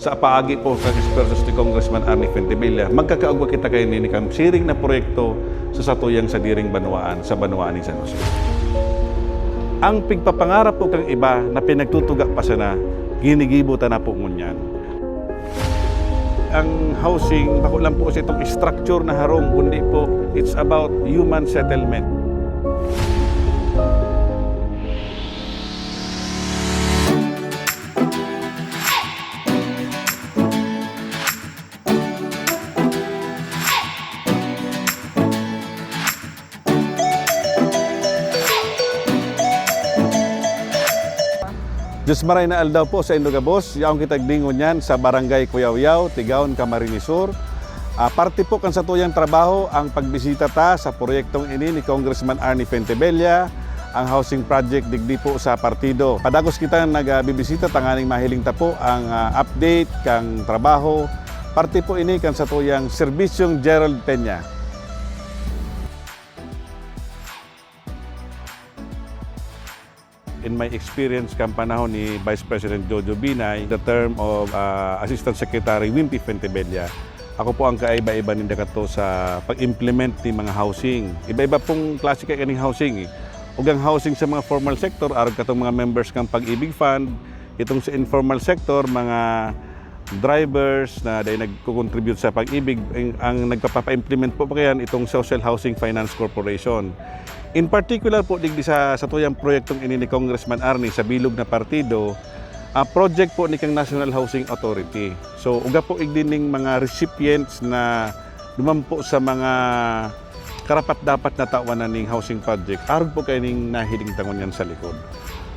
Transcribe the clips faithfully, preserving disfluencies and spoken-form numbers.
Sa paagi po kan esfuerzos ni Congressman Arnie Fuentebella, magkakaigwa kita kaini kan siring na proyekto sa satuyang sadiring banwaan, sa banwaan nin San Jose. Ang pigpapangarap po kan iba na pinagtutuga pa sana, ginigibo ta na po ngunyan. Ang housing, bako lang po sa itong structure na harong, kundi po, it's about human settlement. Diyos maray na aldaw po sa indo gabos. Yaon kita igdi ngunyan sa Barangay Kuyawyaw, Tigaon, Camarines Sur. Ah, parte po kan satuyang trabaho ang pagbisita ta sa proyektong ini ni Congressman Arnie Fuentebella, ang housing project digdi po sa partido. Padagos kita nagbibisita tanganing mahiling ta po ang, ah, update kan trabaho. Parte po ini kan satuyang Serbisyong Gerald Peña. In my experience kan panahon ni Vice President Jojo Binay, the term of, ah, Assistant Secretary Wimpy Fuentebella, ako po ang kaiba-iba ninda kato sa pag-implement ni mga housing. Iba-iba pong klase kaining housing, eh. Ug ang housing sa mga formal sector, arog katong mga members kan Pag-ibig Fund, itong sa informal sector, mga drivers na dai nagko-contribute sa Pag-ibig, ang, ang nagpapapa-implement po pa kaiyan itong Social Housing Finance Corporation. In particular po, digdi sa, sa tuyang proyektong ini ni Congressman Arnie sa bilog na partido, ah, project po ni kang National Housing Authority. So, uga po igdi ning mga recipients na duman po sa mga karapat-dapat na tawan na ning housing project, arog po kaining nahiling ta ngunyan sa likod.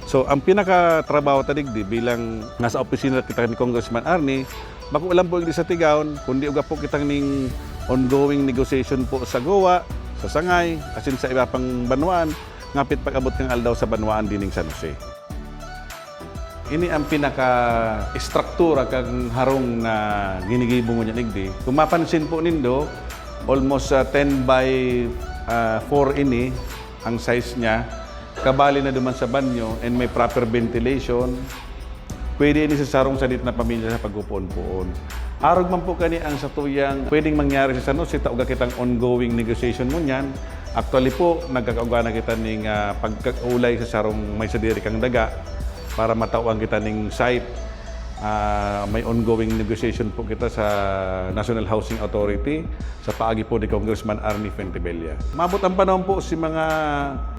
So, ang pinakatrabaho ta digdi bilang nasa opisina kita ni Congressman Arnie, bako lang po digdi sa Tigaon, kundi uga po kita ning ongoing negotiation po sa Goa, sa Sangay, asin sa iba pang banwaan, ngapit pag-abot kan aldaw sa banwaan dining San Jose. Ini ang pinaka-estruktura kan harong na ginigibo ngunyan igdi. Kung mapansin po nindo, almost, ah, ten by, ah, four ini ang size niya. Kabali na duman sa banyo and may proper ventilation. Pwede ini sa sarong sadit na pamilya sa pagpupuon-puon. Arog man po kani ang satuyang pwedeng mangyari sa San Jose, ta uga kitang ongoing negotiation ngunyan. Actually po, nagkakaugana kita ning, ah, pagkaulay sa sarong may sadiri kang daga para matawan kita ning site. Ah, may ongoing negotiation po kita sa National Housing Authority sa paagi po ni Congressman Arnie Fuentebella. Maabot ang panahon po si mga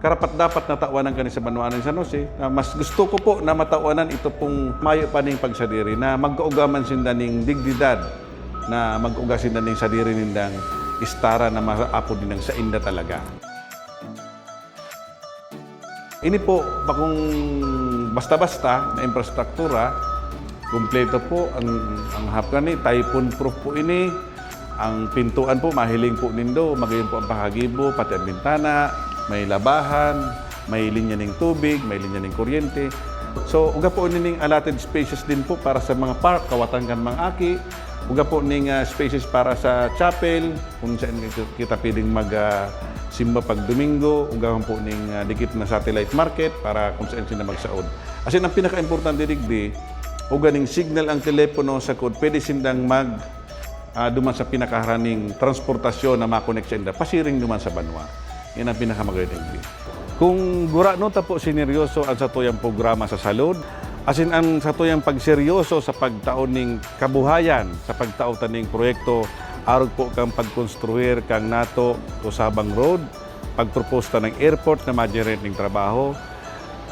karapat-dapat na tawanan kani sa banwaan nin San Jose, na mas gusto ko po na matawanan ito pong mayo pa ning pagsadiri na magkauga man sinda ning dignidad, na magkauga sinda ning sadiri nindang istara na maapod nindang sainda talaga. Ini po, bakong basta-basta na infrastruktura, kumpleto po ang, ang hapkan ni, typhoon proof po ini. Ang pintuan po, mahiling po nindo, magayon po ang pakagibo, pati ang bintana, may labahan, may linya ning tubig, may linya ning kuryente. So, uga po nining allotted spaces din po para sa mga park, kawatan kan mga aki. Uga po ning, ah, spaces para sa chapel, kung saan kita pwedeng mag, ah, simba pag Domingo. Uga man po ning, ah, dikit na satellite market para kung saan sila magsaod. Asin ang pinaka-importante digdi, uga ning signal ang telepono, sa kod pwede sindang mag, ah, duman sa pinakaharaning transportasyon na ma-connect sa inda, pasiring duman sa banwa. Yan ang pinakamaganda digdi. Kung gurano ta po sineryoso ang satuyang programa sa salud, asin ang satuyang pagseryoso sa pagtao ning kabuhayan, sa pagtao ta ning proyekto, arog po kan pagkonstruir kan nato o Sabang Road, pagpropose ta ning airport na ma-generate ning trabaho,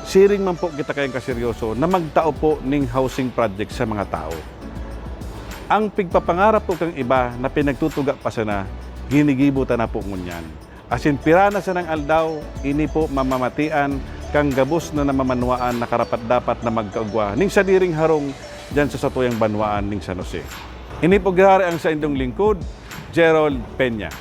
siring man po kita kayang kaseryoso na magtao po ning housing project sa mga tao. Ang pigpapangarap po kan iba na pinagtutuga pa sana, ginigibo ta na po ngunyan. Asin pira na sanang aldaw, ini po mamamatian kan gabos na namamanwaan na karapat-dapat na magkaugwa ning sadiring harong diyan sa satuyang banwaan ning San Jose. Ini po giraray ang saindong lingkod, Gerald Peña.